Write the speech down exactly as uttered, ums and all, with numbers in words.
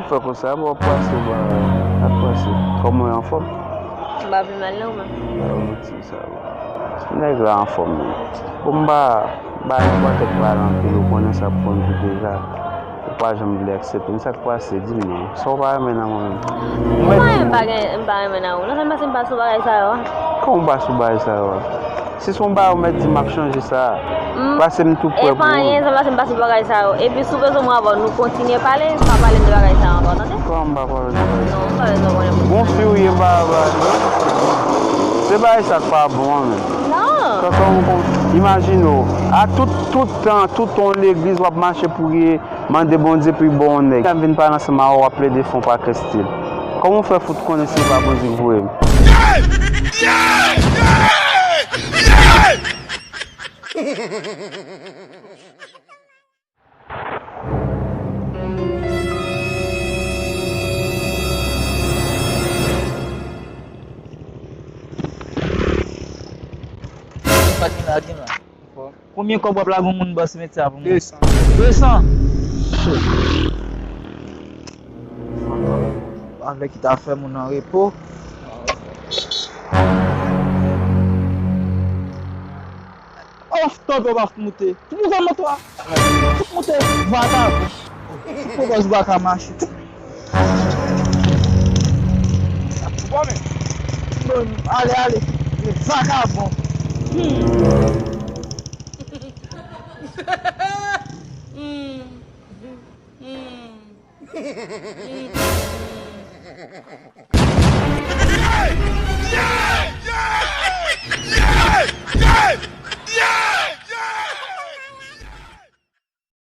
Fè konsa, bon, ap pase, w ap pase. Kòman w ye, anfòm? M pa pi mal non, ou menm? Sa yo, ti sa yo. Nèg la anfòm, wi. Bon, m pa, m pa nan pòtèt pale anpil, ou konnen sa pou konn di deja. Ou pa janm vle aksepte. Men sa k pase, di m non. Sa w pa renmen nan mwen menm? Ou mèt di m. Mwen pa gen, m pa renmen nan ou. Non, sa m pase m pa sou bagay sa yo a. Kòman w pa sou bagay sa yo a? Si se yon bagay ou mèt di m, m ap chanje sa. Paske m tou prè pou ou. E pa anyen, sa pase m pa sou bagay sa yo. Epi si w bezwen mwen avè w, nou kontinye pale, pa pale m de bagay sa yo ankò, tande? Kòman m pa pale de bagay sa yo? Non, m pa bezwen konnen pou sa. Gon fi w ye m pa pale non. Se bagay sa k pa bon an menm. Non. Kòkò, imajine w, a tout, tout tan, tout tan w legliz w ap mache priye, mande Bondye pou l ba w yon nèg. Lè m vin pale ansanm avè w, w ap plede fè yon pakèt stil. Kòman w fè fout konnen se pa Bondye ki voye m? Sa ki la, ki la? Konbyen kòb w ap lage yon moun bò simetyè a pou mwen? De san. De san? Avèk ki ta fè moun an repo. Of, tonton pa fout moute. Fout moute moto a. Fout moute, vakabon. Fout pwopòz bwa ka mache. Bon, ale, ale. Vakabon. Hmm. Hmm. Hmm.